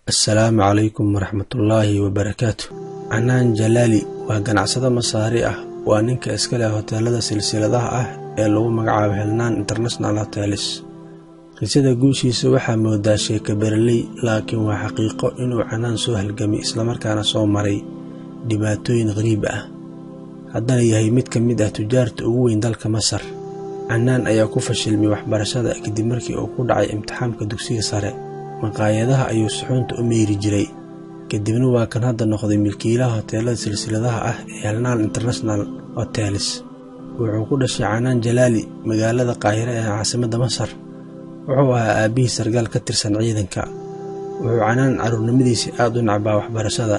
Assalaamu calaykum waraxmatullaahi wabarakaatu. Canaan Jalaali waa ganacsade Masaari ah, waa ninka iska leh hoteelada silsiladaha ah ee lagu magacaabo Helnan International Hotels. Qisada guushiisa waxaa moodaa sheeko bereley, laakiin waa xaqiiqo inuu Canaan soo halgamay islamarkaana soo maray dhibaatooyin qariib ah, haddana yahay mid ka mid ah tujaarta ugu weyn dalka Masar. Canaan ayaa ku fashilmay waxbarashada kadib markii uu ku dhacay imtixaanka dugsiga sare. Maqaayadaha ayuu suxuunta u meyri jiray, kadibna waa kan hadda noqday milkiilaha hoteelada silsiladaha ah ee Helnan International Hotels. Wuxuu ku dhashay Canaan Jalaali magaalada Qaahire ee caasimadda Masar. Wuxuu ahaa aabbihii sargaal ka tirsan ciidanka. Wuxuu Canaan carruurnimadiisii aad u nacbaa waxbarashada,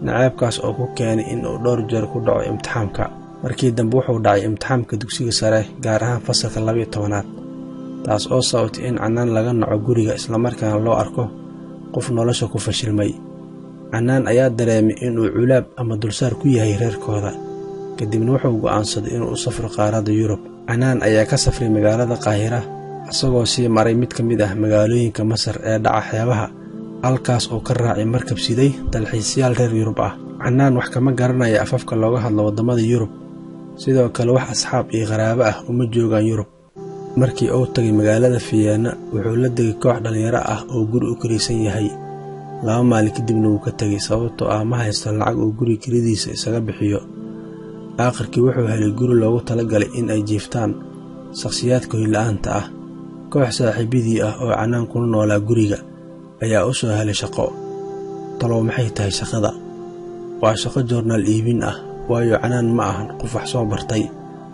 naceebkaas oo ku keenay in uu dhowr jeer ku dhaco imtixaanka. Markii dambe wuxuu dhacay imtixaanka dugsiga sare, gaar ahaan fasalka 12aad, taas oo sababtay in Canaan laga naco guriga islamarkaana loo arko qof nolosha ku fashilmay. Canaan ayaa dareemay inuu culaab ama dulsaar ku yahay reerkooda, kadibna wuxuu go'aansaday inuu u safro qaaradda Yurub. Canaan ayaa ka safray magaalada Qaahira isagoo sii maray mid ka mid ah magaalooyinka Masar ee dhaca xeebaha, halkaas oo ka raacay markab siday dalxiisayaal reer Yurub ah. Canaan wax kama garanaya afafka looga hadlo waddamada Yurub, sidoo kale wax asxaab iyo qaraabo ah uma joogaan Yurub. Markii uu tagay magaalada Fiyeena, wuxuu la degay koox dhalinyaro ah oo guri u kiraysan yahay. 2 maalin kadibna wuu ka tegay sababtoo ah ma haysto lacag uu guriga kiradiisa isaga bixiyo. Aakhirkii wuxuu helay guri loogu talagalay in ay jiiftaan shakhsiyaadka hoy la'aanta ah. Koox saaxiibadii ah oo Canaan kula noolaa guriga ayaa u soo helay shaqo. Talow maxay tahay shaqada? Waa shaqo joornaal iibin ah, waayo Canaan ma ahan qof wax soo bartay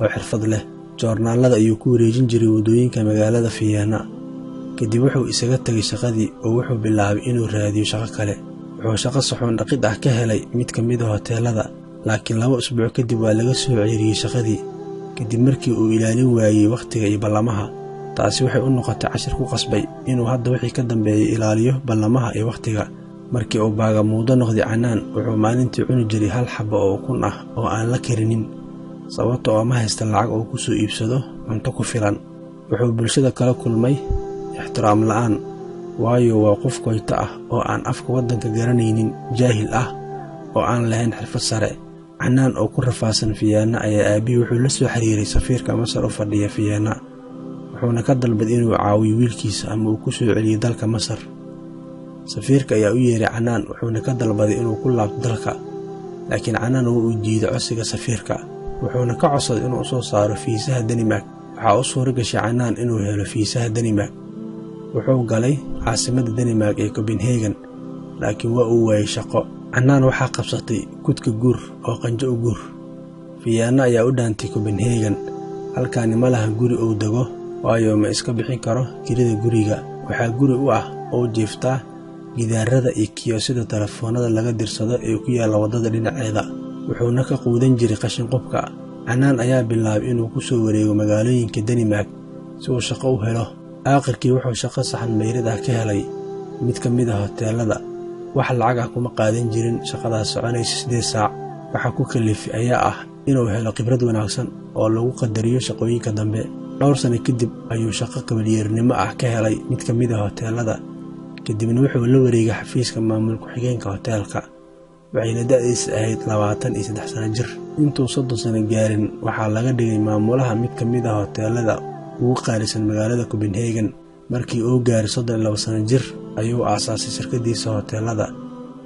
oo xirfad leh. Joornaalada ayuu ku wareejin jiray waddooyinka magaalada Fiyeena. Kadib wuxuu isaga tegay shaqadii oo wuxuu bilaabay inuu raadiyo shaqo kale. Wuxuu shaqo suxuun dhaqid ah ka helay mid ka mid ah hoteelada, laakiin 2 usbuuc kadib waa laga soo ceyriyey shaqadii kadib markii uu ilaalin waayey wakhtiga iyo ballamaha. Taasi waxay u noqotay cashir ku qasbay inuu hadda wixii ka dambeeyay ilaaliyo ballamaha iyo wakhtiga. Markii uu baagamuudo noqday Canaan, wuxuu maalintii cuni jiray 1 xabbo oo ukun ah oo aan la karinin, sababtoo ah ma haysta lacag uu ku soo iibsado cunto ku filan. Wuxuu bulshada kala kulmay ixtiraam la'aan, waayo waa qof koyto ah oo aan afka waddanka garanaynin, jaahil ah oo aan lahayn xirfad sare. Canaan oo ku rafaadsan Fiyeena ayaa aabbihii wuxuu la soo xiriiray safiirka Masar u fadhiya Fiyeena, wuxuuna ka dalbaday inuu caawiyo wiilkiisa ama uu ku soo celiyo dalka Masar. Safiirka ayaa u yeeray Canaan, wuxuuna ka dalbaday inuu ku laabto dalka, laakiin Canaan wuu u diiday codsiga safiirka, wuxuuna ka codsaday inuu u soo saaro fiisaha Danimark. Waxaa u suura gashay Canaan inuu helo fiisaha Danimark. Wuxuu galay caasimadda Danimark ee Copenhagen, laakiin waa uu waayey shaqo. Canaan waxaa qabsatay kudka guur oo qanjo u guur. Fiyeena ayaa u dhaantay Copenhagen. Halkaani ma laha guri uu dego, waayo ma iska bixin karo kirada guriga. Waxaa guri u ah oo jiiftaa gidaarada iyo kiyoosyada telefoonada laga dirsado ee ku yaalla waddada dhinaceeda, wuxuuna ka quudan jiray qashin qubka. Canaan ayaa bilaabay inuu ku soo wareego magaalooyinka Danimark si uu shaqo u helo. Aakhirkii wuxuu shaqo saxan meyrid ah ka helay mid ka mid ah hoteelada. Wax lacag ah kuma qaadan jirin shaqadaas soconaysa 8 saac. Waxa ku kalifay ayaa ah inuu helo khibrad wanaagsan oo lagu qadariyo shaqooyinka dambe. Dhowr sano kadib ayuu shaqo kabalyeernimo ah ka helay mid ka mid ah hoteelada, kadibna wuxuu la wareegay xafiiska maamul ku-xigeenka hoteelka. Waxayna da'diisa ahayd 23 sano jir. Intuu 30 sano gaarin waxaa laga dhigay maamulaha mid ka mid ah hoteelada ugu qaalisan magaalada Copenhagen. Markii uu gaaray 32 sano jir ayuu aasaasay shirkadiisa hoteelada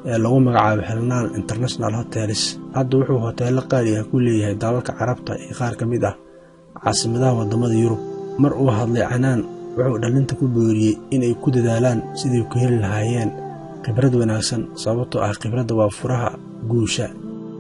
ee lagu magacaabo Helnan International Hotels. Hadda wuxuu hoteelo qaali ah ku leeyahay dalalka Carabta iyo qaar ka mid ah caasimadaha waddamada Yurub. Mar uu hadlay Canaan, wuxuu dhalinta ku booriyey inay ku dadaalaan sidii ku heli lahaayeen khibrad wanaagsan, sababtoo ah khibradda waa furaha guusha.